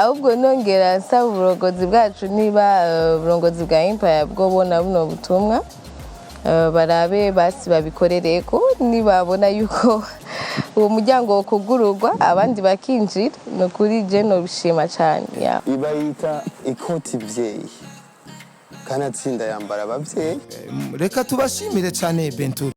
Ahubwo nongera nsaba uburongozi bwacu, niba uburongozi bwa Empire bwobona buno butumwa, barabe basi babikorereko. Nibabona yuko uwo muryango wokugururwa abandi bakinjira, ni ukuri je nobishima cane, yeah. Ibayita ikoti vyeyi, kanatsinda yambara abavyeyi. Reka tubashimire cyane, Benturo.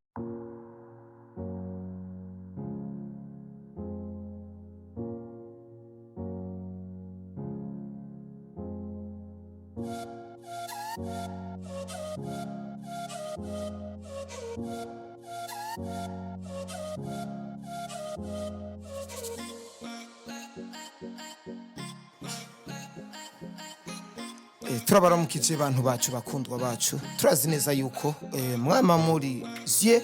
Turabaramukije bantu bacu, bakundwa bacu. Turazi neza yuko mwama muri zye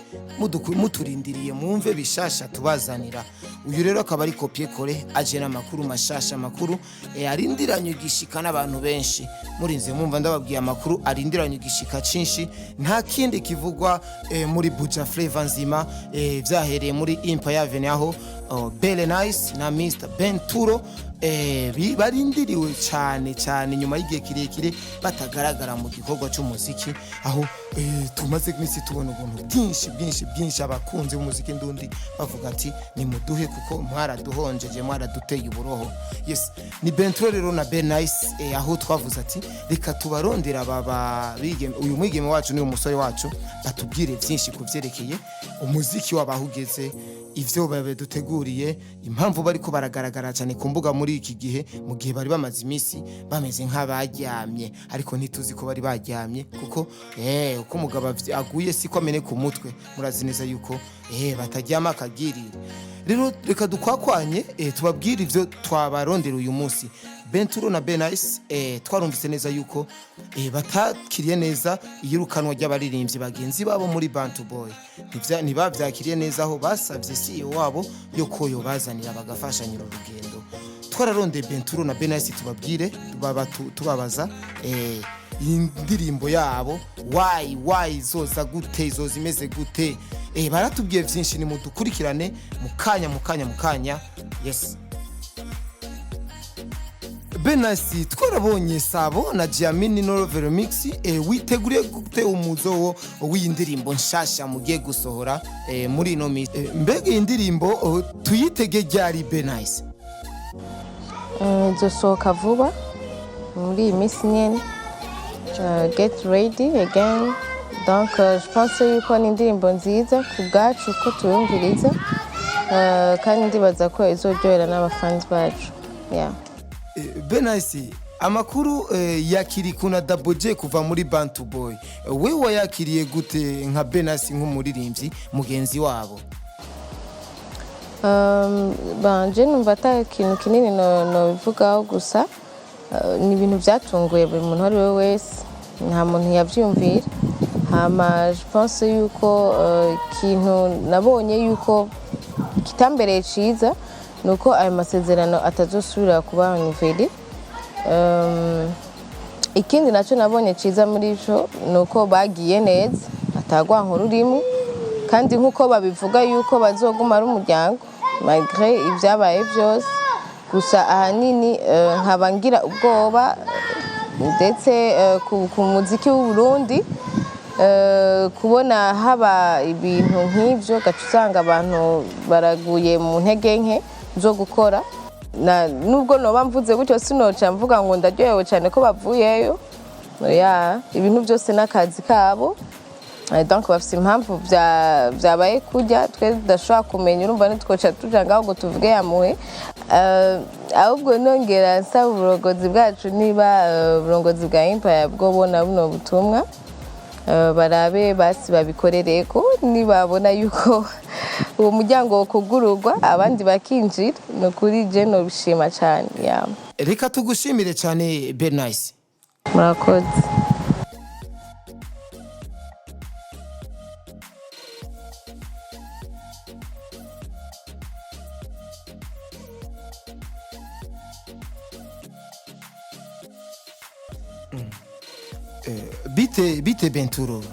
muturindiriye mwumve bishasha tubazanira. Uyu rero akaba ari copier-coller aje n'amakuru mashasha, amakuru arindiranye igishika n'abantu benshi. Murinze mwumva ndababwiye amakuru arindiranye igishika cinshi. Nta kindi kivugwa muri Buja Flavor nzima, vyahereye muri Empire Avenue aho, oh, Belle Nice na Mr Benturo barindiriwe cyane cyane nyuma y'igihe kirekire batagaragara mu gikorwa cy'umuziki, aho tumaze iminsi tubona ubuntu bwinshi bwinshi bwinshi. Abakunzi b'umuziki ndundi bavuga ati: "Nimuduhe kuko mwaraduhonjeje, mwaraduteye uburoho." Yes, ni Benturo rero na Ben Nice, aho twavuze ati: "Reka tubarondera aba bigeme, uyu mwigeme wacu n'uyu musore wacu, batubwire byinshi ku byerekeye umuziki w'abaho ugeze, ivyo baduteguriye, impamvu bariko baragaragara cyane ku mbuga muri iki gihe, mu gihe bari bamaze iminsi bameze nk'abaryamye." Ariko ntituzi ko bari baryamye, kuko uko umugabo aguye siko ameneka umutwe. Murazi neza yuko bataryama akagirira. Rero reka dukwakwanye, tubabwire ivyo twabarondera uyu munsi. Benturo na Benice, twarumvise neza yuko batakiriye neza iyirukanwa ry'abaririmbyi bagenzi babo muri Bantu Boy. Ntibavyakiriye neza, aho basavye CEO wabo yo ko yobazanira bagafashanya uru rugendo. Twararondeye Benturo na Benice tubabwire, tubabaza iyi ndirimbo yabo wayi wayi izoza gute, izoza imeze gute. Baratubwiye vyinshi. Nimudukurikirane mu kanya, mu kanya, mu kanya. Yes, Benasi, twarabonye Sabo na Giamini no Remix. Witeguriye gute umuzo wo w'iyi ndirimbo nshasha mugiye gusohora muri ino minsi? Mbega iyi ndirimbo, oh, tuyitege ryari, Benasi? Izosohoka vuba muri iyi minsi nyene. Get ready again. Donc je pense yuko ni indirimbo nziza ku bwacu ko tuyumviriza, kandi ndibaza ko izoryohera n'abafanzi bacu, yeah. Benasi, amakuru ya Kirikou na Double J kuva muri Bantu Boy, we wayakiriye gute nka Benasi, nk'umuririmbyi mugenzi wabo? Bon, je numva ata kintu kinini nobivugaho, gusa ni ibintu byatunguye buri muntu uwo ari we wese, nta muntu yavyumvira. Hama je pense yuko ikintu nabonye yuko kitambereye ciza ni uko ayo masezerano atazosubira kuba renouvelé. Ikindi nacyo nabonye ciza muri ico ni uko bagiye neza, atagwanko rurimo, kandi nk'uko babivuga yuko bazoguma ari umuryango malgré ibyabaye byose. Gusa ahanini nkaba ngira ubwoba ndetse ku muziki w'u Burundi, kubona haba ibintu nk'ibyo, gaca usanga abantu baraguye mu ntege nke zo gukora. Nubwo noba mvuze gutyo, sinoca mvuga ngo ndaryohewe cyane ko bavuyeyo. Oya, ibintu byose n'akazi kabo. Donc bafise impamvu vyabaye kurya twe tudashobora kumenya. Urumva ntitwoca tuja ngaho ngo tuvuge yamuhe. Ahubwo nongera nsaba uburongozi bwacu, niba uburongozi bwa Empire bwobona buno butumwa, barabe basi babikorereko. Nibabona yuko uwo muryango wokugururwa abandi bakinjira, ni ukuri je nobishima cane, yeah. Reka tugushimire cyane, Bernice. Murakoze. Bite bite, Benturo?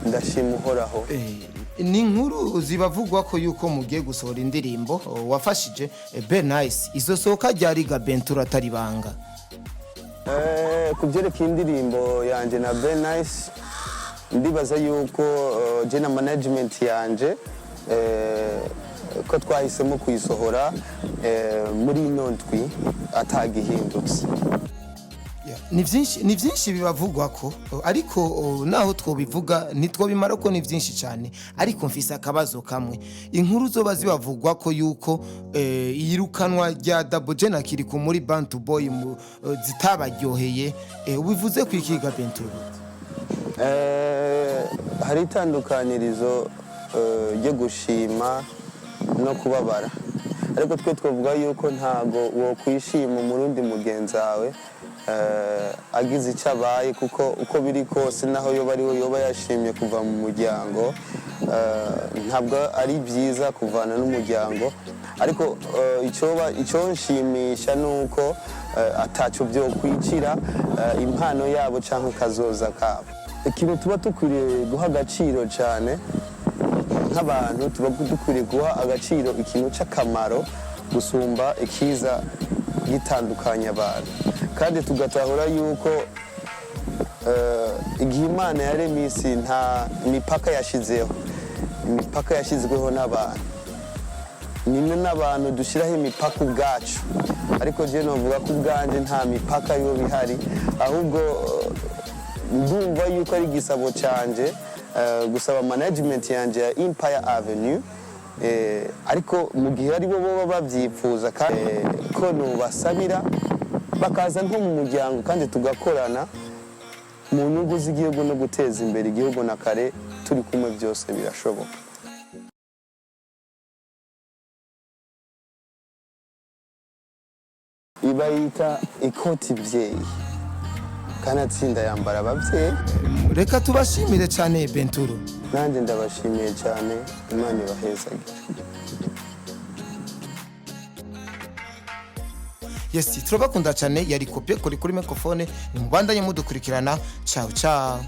Ndashima Uhoraho. Ni inkuru zibavugwa ko yuko mugiye gusohora indirimbo wafashije Bernice, izosohoka ryari ga Bentura atari banga? Ku byerekeye indirimbo yanjye na Bernice, ndibaza yuko je na management yanje ko twahisemo kuyisohora muri ino ndwi atagihindutse. Ni byinshi bibavugwa ko, ariko naho twobivuga ntitwobimara ko ni byinshi cyane. Ariko mfise akabazo kamwe: inkuru zoba zibavugwa ko yuko iyirukanwa rya Double J na Kirikou muri Bantu Boy zitabaryoheye, ubivuze ku ikiga, Bentura? Hari itandukanirizo ryo gushima no kubabara, ariko twe twavuga yuko ntago wokwishima umurundi mugenzi wawe agize icyo abaye, kuko uko biri kose naho yoba ariwe yoba yashimye kuva mu muryango, ntabwo ari byiza kuvana n'umuryango. Ariko icyoba icyonshimisha ni uko ataco byokwicira impano yabo cyangwa kazoza kabo. Ikintu tuba dukwiriye guha agaciro cyane nk'abantu, tuba dukwiriye guha agaciro ikintu cy'akamaro gusumba ikiza gitandukanya abantu, kandi tugatahura yuko igihe Imana yaremye isi nta mipaka yashizeho. Imipaka yashyizweho n'abantu, nimwe n'abantu dushyiraho imipaka ubwacu. Ariko je novuga ko ubwanje nta mipaka yo bihari, ahubwo ndumva yuko ari igisabo canje gusaba management yanje ya Empire Avenue, ariko mu gihe ari bo boba babyifuza kandi ko nubasabira bakaza nko mu muryango kandi tugakorana mu nyungu z'igihugu no guteza imbere igihugu, na kare turi kumwe byose birashoboka. Ibayita ikoti byeyi, kanatsinda yambara ababyeyi. Reka tubashimire cyane, Benturo. Nanjye ndabashimiye cyane, Imana ibahezagire. Yes, turabakunda cyane. Yari kopie kuri microphone, ni mubandanye mudukurikirana. Ciao ciao.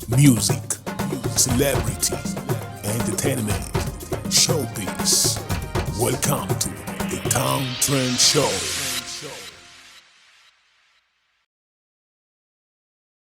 Music, celebrity, entertainment, showbiz. Welcome to the Town Trend Show.